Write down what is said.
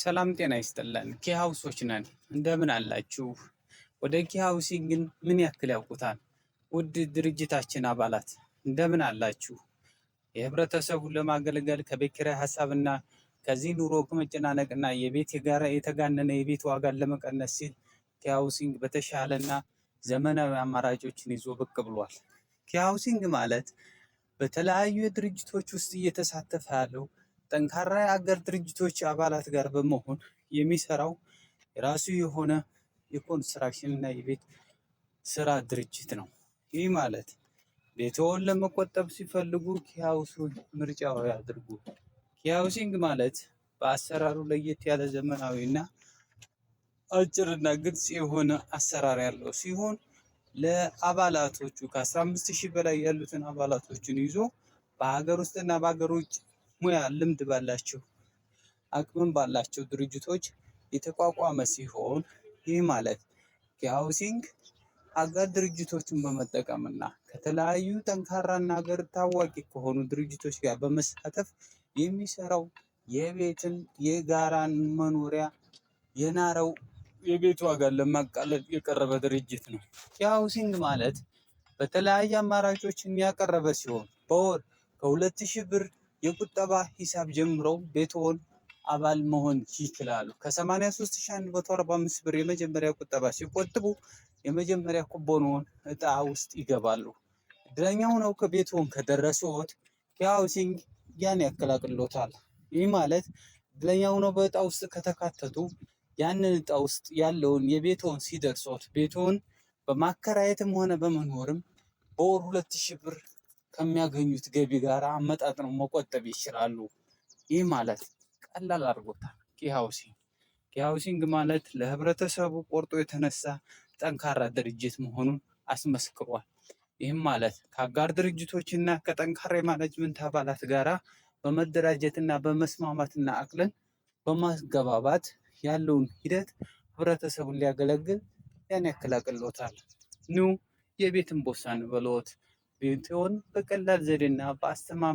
ሰላም ጤና ይስጥልን። ኬ ሃውሶች ነን። እንደምን አላችሁ? ወደ ኬ ሃውሲንግን ምን ያክል ያውቁታል? ውድ ድርጅታችን አባላት እንደምን አላችሁ? የህብረተሰቡን ለማገልገል ከቤት ኪራይ ሀሳብና ከዚህ ኑሮ ከመጨናነቅና የቤት የጋራ የተጋነነ የቤት ዋጋን ለመቀነስ ሲል ኬ ሃውሲንግ በተሻለና ዘመናዊ አማራጮችን ይዞ ብቅ ብሏል። ኬ ሃውሲንግ ማለት በተለያዩ የድርጅቶች ውስጥ እየተሳተፈ ያለው ጠንካራ የአጋር ድርጅቶች አባላት ጋር በመሆን የሚሰራው የራሱ የሆነ የኮንስትራክሽን እና የቤት ስራ ድርጅት ነው። ይህ ማለት ቤትዎን ለመቆጠብ ሲፈልጉ ኬ ሃውሱን ምርጫዎ ያድርጉ። ኬ ሃውሲንግ ማለት በአሰራሩ ለየት ያለ ዘመናዊና አጭርና ግልጽ የሆነ አሰራር ያለው ሲሆን፣ ለአባላቶቹ ከ15,000 በላይ ያሉትን አባላቶችን ይዞ በሀገር ውስጥና በሀገር ውጭ ሙያ ልምድ ባላቸው አቅምም ባላቸው ድርጅቶች የተቋቋመ ሲሆን፣ ይህ ማለት ኬ ሃውሲንግ አጋር ድርጅቶችን በመጠቀምና ከተለያዩ ጠንካራና ሀገር ታዋቂ ከሆኑ ድርጅቶች ጋር በመሳተፍ የሚሰራው የቤትን የጋራን መኖሪያ የናረው የቤት ዋጋን ለማቃለል የቀረበ ድርጅት ነው። ኬ ሃውሲንግ ማለት በተለያየ አማራጮችን ያቀረበ ሲሆን፣ በወር ከ2,000 ብር የቁጠባ ሂሳብ ጀምረው ቤትዎን አባል መሆን ይችላሉ። ከ83,145 ብር የመጀመሪያ ቁጠባ ሲቆጥቡ የመጀመሪያ ኩቦንዎን እጣ ውስጥ ይገባሉ። እድለኛ ሆነው ከቤትዎን ከደረሱት ኬ ሃውሲንግ ያን ያክል አቅሎታል። ይህ ማለት እድለኛ ሆነው በእጣ ውስጥ ከተካተቱ ያንን እጣ ውስጥ ያለውን የቤትዎን ሲደርሶት ቤትዎን በማከራየትም ሆነ በመኖርም በወር 2,000 ብር ከሚያገኙት ገቢ ጋር አመጣጥነው መቆጠብ ይችላሉ። ይህ ማለት ቀላል አድርጎታል ኬ ሃውሲንግ። ኬ ሃውሲንግ ማለት ለህብረተሰቡ ቆርጦ የተነሳ ጠንካራ ድርጅት መሆኑን አስመስክሯል። ይህም ማለት ከአጋር ድርጅቶችና ከጠንካራ የማኔጅመንት አባላት ጋራ በመደራጀትና በመስማማትና አቅልን በማገባባት ያለውን ሂደት ህብረተሰቡን ሊያገለግል ያን ያክል አቅሎታል። ኑ የቤትን ቦሳን በሎት ቤትዎን በቀላል ዘዴና በአስተማማኝ